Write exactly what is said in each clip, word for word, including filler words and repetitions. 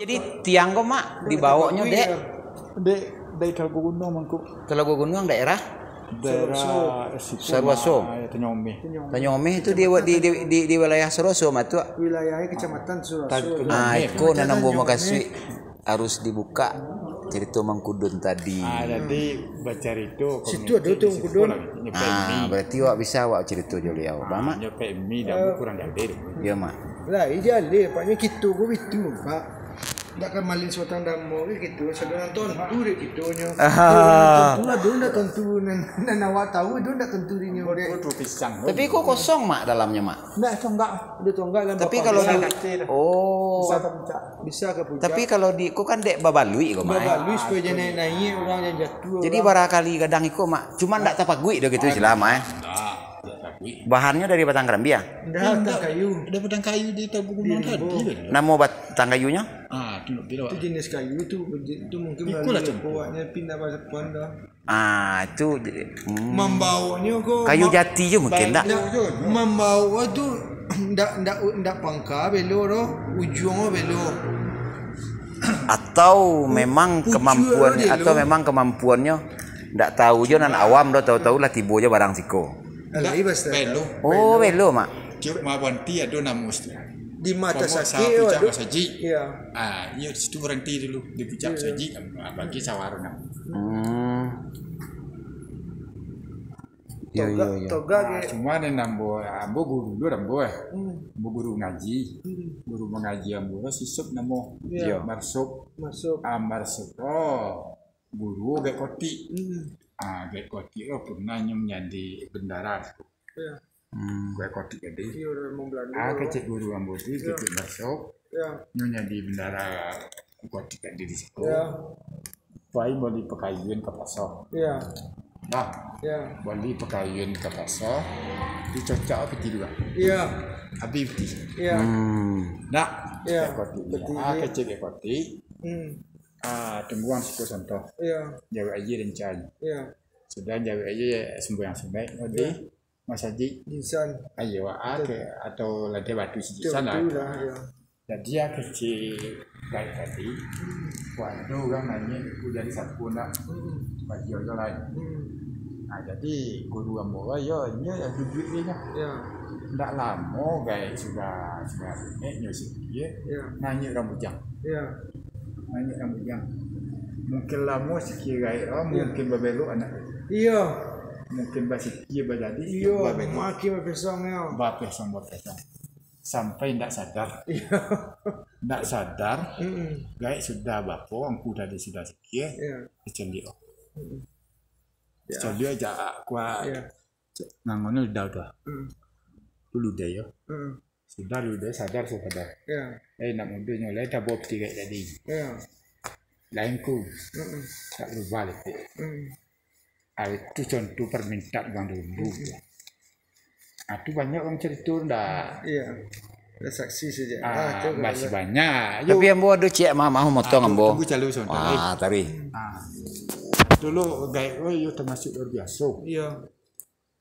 Jadi tiang ko, Mak, dibawoknyo dek? Dek, dari Talago Gunuang mangko. Talago Gunuang daerah? Daerah Saruaso. Saruaso. Tanjung Omeh. Tanjung Omeh tu di, di, di, di, di wilayah Saruaso mah tu. Wilayah kecamatan Saruaso. Ah, iko nan ambo makasuik harus dibuka cerita Mangkudun tadi. Ah, jadi bacarito. Situ ado tu Mangkudun. Ah, berarti awak bisa awak cerita jo liau. Bah, Mak? Nyo P M I dah kurang jaleh tu. Yo, Mak. Lah, jaleh, Pak, nyo kito ko bitu, Pak. Ndak ka malin suatang damo dek kito, sadang tontu dek kito nyo. Tontu ado ndak tontu, nan, nan awak tahu ado ndak tontu dek nyo dek. Tapi ko kosong, Mak, dalamnyo, Mak? Ndak, tonggak, ado tonggak dalam. Tapi kalau di, oh. Bisa ka puncak. Tapi kalau di, ko kan dek babaluik ko, Mak, eh? Babaluik supaya jan naiak-naiak urang, jan jatuah. Jadi barangkali kadang iko, Mak, cuma ndak tapaguik doh gitu istilah, Mak, eh? Ndak, ndak tapaguik. Bahannyo dari batang karambia? Ndak, batang kayu. Dari batang kayu di Talago Gunuang tadi. Namo batang kayunyo? Ah, tu ndak tahu. Itu jenis kayu tu, tu mungkin ikulah contoh. Awaknyo pindah masa depan dah. Ah, itu, hmm. Mambawoknyo ko kayu jati je mungkin, ndak? Ndak, mambawok tu ndak, ndak, ndak pangka belo doh, ujuang belo. Atau memang kemampuan, atau memang kemampuannyo ndak tahu je, nan awam doh, tahu-tahu lah tibo je barang siko. Alah, belo. Oh, belo, Mak. Cuma banti ado namo situ. Di mata sakik, satu cak masajik. Iya. Ah, iyo di situ baranti dulu, di puncak masajik, ah, bagi sawar namo. Hmm. Iyo, iyo, iyo. Togak, togak. Ah, cuma nan ambo, ambo guru dulu ambo, eh. Hmm. Ambo guru ngaji. Hmm. Guru mangaji ambo lah Sisup namo. Iya. Marsop. Marsop. Ah, Marsop. Oh, guru Gaek Kotik. Hmm. Ah, Gaek Kotik tu pernah nyo manjadi bendara. Iya. Hmm. Gaek Kotik tadi. Iya, urang Belanda. Ah, kecek guru ambo tu, kecek Marsop. Iya. Nyo jadi bendara Kotik tadi di situ. Iya. Pai bali pakayuan ka paso. Iya. Nah, iya. Bali pakayuan ka paso, dicocok piti dua. Iya. Abih piti. Iya. Hmm. Nah, iya. Gaek Kotik. Piti. Ah, kecek Gaek Kotik. Hmm. Ah, tungguang siko santo. Iya. Jawek aia rancak. Iya. Sudah jawek aia sumbayang sunaik tadi. Iya. Masajik. Insan. Ayo, ah, ke, atau lantai batu sijisan lah. Betul lah, ya. Jadi, ah, kecek Gaek tadi, wak ado urang naiak, ku jadi sapu ndak? Hmm. Bagi ojo lai. Hmm. Nah, jadi guru ambo, yo, inyo yang duduak dia nyo. Ya. Ndak lamo Gaek sudah, sudah naiak nyo sikit, ya. Naiak urang bujang. Ya. Naiak urang bujang. Mungkin lamo sikit Gaek, oh, ya, mungkin babelok anak. Iyo. Mungkin basikia bajadi, iyo, babelok. Makin bapesong, yo. Bapesong, bapesong. Sampai ndak sadar. Iyo. Ndak sadar, mm-mm, Gaek sudah bapo, angku tadi sudah sikia, iyo, dicaliak. Mm-mm. Yo. Dicaliak jak kuat. Iyo. Nangonyo ludau tu. Mm. Tu ludai yo. Mm. Sudah ludai sadar, sadar. Iyo. Eh, nak mudo nyo lai tabo piti Gaek tadi. Iyo. Lain ku. Mm-mm. Tak berubah lah. Mm. Ah, itu contoh permintaan urang dulu. Mm-mm. Ah, tu banyak urang carito ndak? Iya. Ada saksi saja. Ah, ah, tu masih banyak. Tapi ambo ado ciek mah, mah motong ambo. Ah, tu, tunggu calu sebentar, eh. Ah, tari. Ah. Dulu Gaek, oh, iyo termasuk luar biasa. Iya.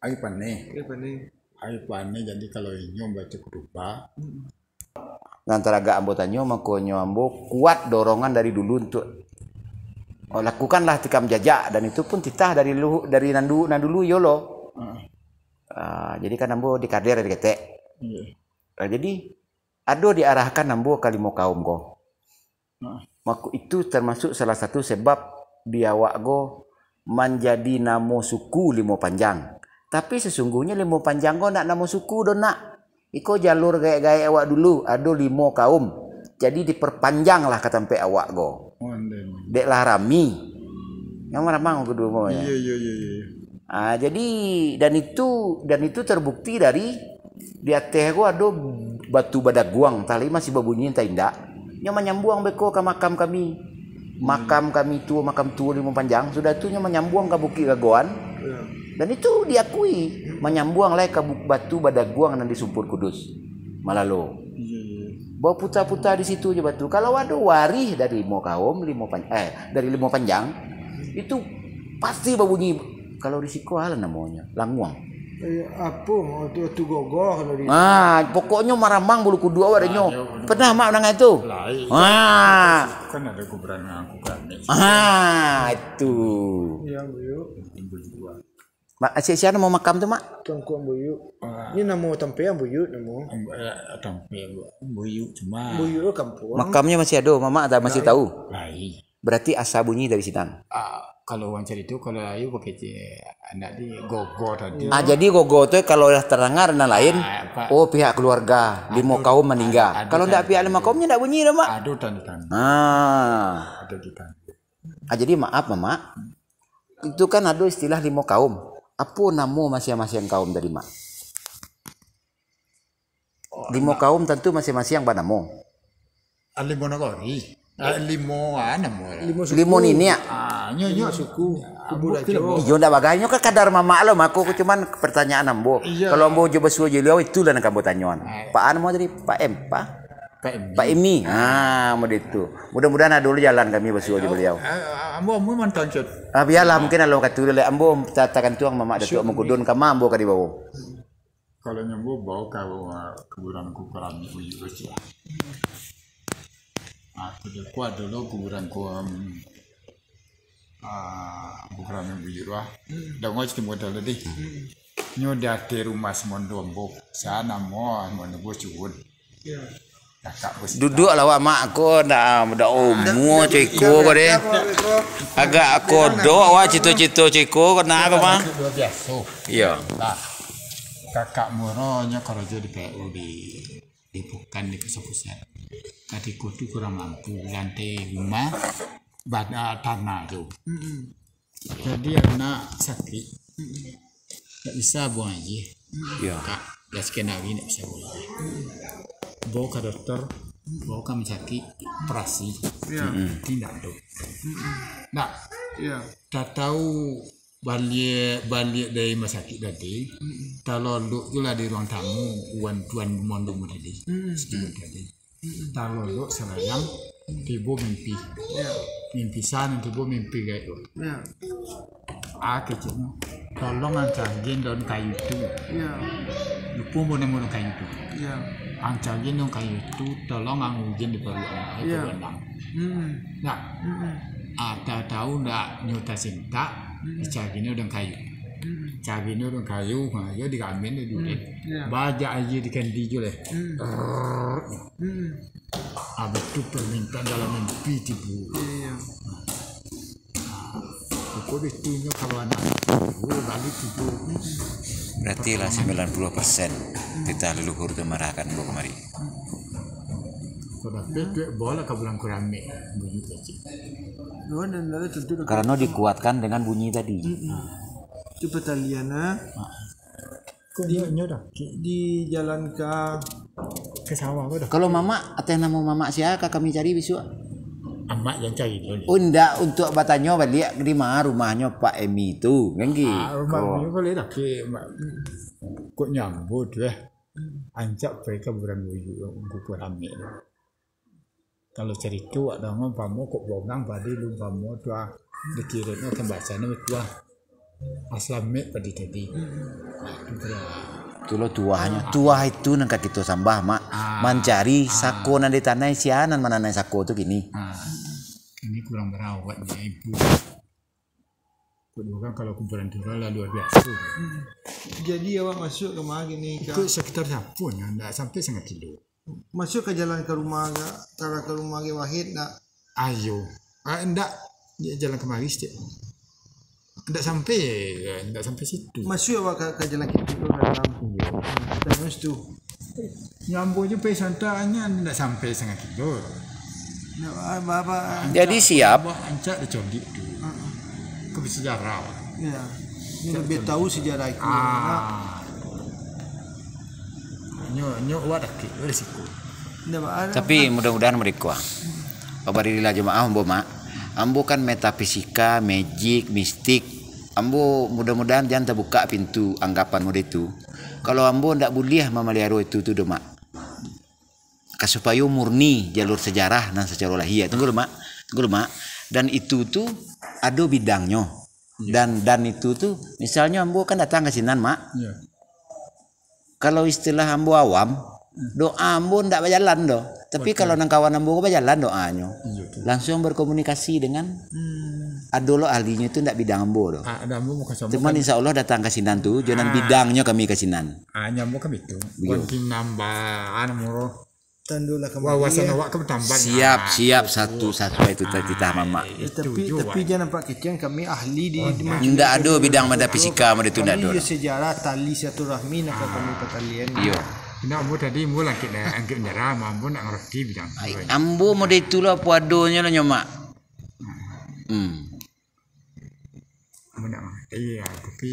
Aia paneh. Aia paneh. Aia paneh, jadi kalau inyo baca khutbah, mm-mm. Nan taragak ambo tanyo, makonyo ambo kuat dorongan dari dulu untuk, oh, lakukanlah tikam jajak, dan itu pun titah dari luhu-, dari nan du-, nan dulu iyo lo. Heeh. Ah, jadi kan ambo dikader dari ketek. Iya. Ah, jadi, ado diarahkan ambo ka limo kaum ko. Heeh. Mako, itu termasuk salah satu sebab di awak ko manjadi namo suku Limo Panjang. Tapi sesungguhnyo Limo Panjang ko ndak namo suku doh, nak. Iko jalur gaek-gaek awak dulu, ado limo kaum. Jadi diperpanjanglah ka tampek awak ko. Oh, ndeh. Dek lah rami. Nan ramang ko duo mo, ya. Iya, iya, iya, iya. Ah, jadi, dan itu, dan itu terbukti dari di ateh ko ado batu badaguang, entah lai masih babunyi, entah indak. Nyo manyambuang beko ka makam kami. Hmm. Makam kami tuo, makam tuo Limo Panjang, sudah tu nyo manyambuang ka Bukik Gagoan. Ya. Dan itu diakui, manyambuang lai ka bu-, batu badaguang nan di Sumpur Kudus, Malalo. Iya, iya. Baputa-puta di situ je batu. Kalau ado warih dari Limo Kaum, Limo Pan-, eh, dari Limo Panjang, itu pasti babunyi. Kalau di siko, alah namonyo, languang. Eh, apo mau tu, tu gogoh kalau di Ah, pokoknyo maramang bulu kuduk awak dek nyo. Ah, yo, betul. Pernah mak mandangar tu? Lain. Ah. Kan ada kuburan angku kami. Ah, itu. Ya, Buyuk. Mak, si, siapa nama makam tu, Mak? Tuanku Buyuk. Ah. Ini nama tampek Buyuk nama. Am-, eh, tampek Bu-, Buyuk cuma. Buyuk tu kampuang. Makamnya masih ada, Mamak tak masih Lain. tahu? Lain. Berarti asa bunyi dari sinan. Ah, kalau urang carito, kalau ayo pakai ce-, anak di gogo tadi. Ah, jadi gogo tu kalau lah terdengar nan lain, Ah, apa? oh, pihak keluarga, limo Aduh, kaum meninggal. aduh, Kalau ndak tanda-tanda. pihak limo kaumnya ndak bunyi dah, Mak. Aduh, tanda-tanda. Ah. Aduh, di tanda. Ah, jadi maaf, Mamak. Itu kan ada istilah limo kaum. Apa nama masing-masing kaum tadi, Mak? Limo kaum tantu masing-masing banamo. Ah, limo nagori. Ah, limo, ah, namo lah. Limo suku. Limo niniak. Ah, nyo, nyo. Limo suku. Ah, Kubu bukan Rajo. limo. Iyo, ndak bagai. Nyo kan kadar mamak lo, mako aku cuman pertanyaan ambo. Iya. Kalau ambo jo basuo jo beliau, itulah nan ambo tanyoan. Ah. Pak A namo tadi? Pak M, Pak? Pak Emi. Pak Emi. Ah, model itu. Mudah-mudahan ada dulu jalan kami basuo jo Ayo, beliau. ah, ambo, ambo mantang, Cot. Ah, biarlah, mungkin kalau kata dulu, ambo ta-, tagantuang mamak Datuak Mangkudun, kama ambo ka dibawa. Kalau nyo ambo bawa ka, uh, kuburan ku Karami Buyuk tu lah. Ah, tu dia kuat dulu kuburan ku, um, ah, ku Karami Buyuk tu lah. Hmm. Dah ngoi cerita modal tadi. Hmm. Nyo di ateh rumah Simondo ambo. Sa namo Simondo ambo Cuun. Ya. Kakak bos. Duduak lah awak mak ko, ndak, ndak umua Ndak, ceko ndak, ko deh. ndak, ndak, Agak ndak, kodok ndak. wak cito-cito ceko ko, nah, ko mah. Luar biasa. Iya. Nah, kakak Muro nyo karajo di P U di, di Pukan, di pusat-pusat. Katiko tu kurang mampu, lantai rumah, bad-, ah, tanah tu. Mm-mm. Jadi anak sakik. Mm-mm. Tak bisa buang aja. Mm-mm. Ya. Kak, dah sekian hari tak bisa buang aja. Mm-mm. Bawa ke dokter, bawa ke rumah sakit, operasi. Ya. Mm-mm. Tapi ndak ada. Mm-mm. Ndak. Ya. Tak tahu baliak, baliak dari rumah sakit tadi. Mm-mm. Talolok je lah di ruang tamu, wan tuan Mondo tadi. Mm-mm. Seduo tadi. Mm-mm. Talolok sabayang, tibo mimpi. Ya. Mimpi san, tibo mimpi gaek tu. Ya. Ah, keceknyo, "Tolong ang carian daun kayu tu." Ya. Lupo ambo namo daun kayu tu. Ya. "Ang carian daun kayu tu, tolong ang ujian di paruik ang, Ya. paruik ang." Mm-mm. Nah, Mm-mm. ah, tahu-tahu ndak nyo tasintak, Mm-mm. dicarian daun kayu. Mm-mm. Carian daun kayu, ha, yo diambiak dek duduak. Mm, ya. Bajak aja di kandi jo leh. Mm. Rrrr. Hmm. Ah, betul permintaan dalam mimpi tibo. Iya. Ah, pokok itu nyo kalau anak tibo, balik tibo. Berarti lah sembilan puluh persen titah leluhur tu marahkan ambo kamari. Kalau dapek tu, bawa lah ka bulan kuramek, bunyi kecil. Yo, dan lalu tentu dekat Karena dikuatkan dengan bunyi tadi. Mm-mm. Itu pertalian, ah. Ah. Kok nyo, nyo dah? Di jalan ka Ka sawah ko dah. Kalau mamak, ateh namo mamak sia ka kami cari bisuak? Amak yang cari dulu. Oh, ndak, untuk batanyo baliak di ma rumahnyo Pak Emi tu, kan gitu. Ah, rumah Ko. Emi boleh dah. Okey, Mak. Kok nyambut tu, eh. Ancak pai ka bulan Buyuk, kuku rame tu. Kalau carito awak danga, umpamo kok bongang padi lu, umpamo tu ah, dikirinyo kan bahasanyo tu ah, ah, salamet padi tadi. Hmm. Ah, tu lah. Itulah tuahnyo. Ah. Tuah itu nan ka kito sambah, Mak. Ah. Mancari Ah. sako nan ditanai, sia nan mananai sako tu kini. Ah. Ini kurang barawatnyo, Ibu. Kok urang kalau kuburan tu lah luar biasa. Hmm. Jadi awak masuk ka ma kini ka Ikut sekitar sapo nyo, ndak sampai sangat kilo. Masuk ka jalan ka rumah ka, ka, ka rumah Ge Wahid ndak? Ayo. Ah, ndak. Ya, jalan kamari sikit. Ndak sampai, ndak sampai situ. Masuk awak ka, ka jalan kito ka dalam. Iya. Terus tu. Nyambung je pai santai, ndak sampai sangat kilo. Ndak apa-apa. Jadi siap. Ancak dicodik tu. Heeh. Ke bersejarah. Ya. Ini lebih tahu sejarah itu. Ah. Nyo, nyo awak dakek, risiko. Ndak ba-, Tapi mudah-mudahan mereka. Babarilah jamaah ambo, Mak. Ambo kan metafisika, magic, mistik. Ambo mudah-mudahan jan tabuka pintu anggapan mode tu. Kalau ambo ndak buliah mamaliharo itu tu doh, Mak. Ka supayo murni jalur sejarah nan sacaro lahia. Tunggu dulu, Mak. Tunggu dulu, Mak. Dan itu tu ado bidangnyo. Iya. Dan, dan itu tu, misalnyo ambo kan datang ka sinan, Mak. Iya. Kalau istilah ambo awam, doa ambo ndak bajalan doh. Tapi kalau nan kawan ambo ko bajalan doanyo. Iya, tu. Langsung berkomunikasi dengan, ado lo ahlinyo tu ndak bidang ambo doh. Ah, ada ambo muka sama. Cuman insya Allah datang ka sinan tu, jo nan bidangnyo kami ka sinan. Ah, nyambung kan itu. Iyo. Kuanti nambah, anu, muro. Tandulah kami. Wawasan awak kan bertambah. Siap, siap, satu, satu itu titah mamak. Eh, tapi, tapi jan nampak kecil kami ahli di, di macam-macam. Ndak ado bidang mada fisika, mada tu ndak ado. Kami jo sejarah tali silaturahmi nak kami patalian. Iyo. Nak ambo tadi ambo langkik dah, angkik bendera, ambo nak ngerti bidang. Ai, ambo mode itu lah, apo adonyo lah, nyomak. Hmm. Ambo nak mangerti, ya, tapi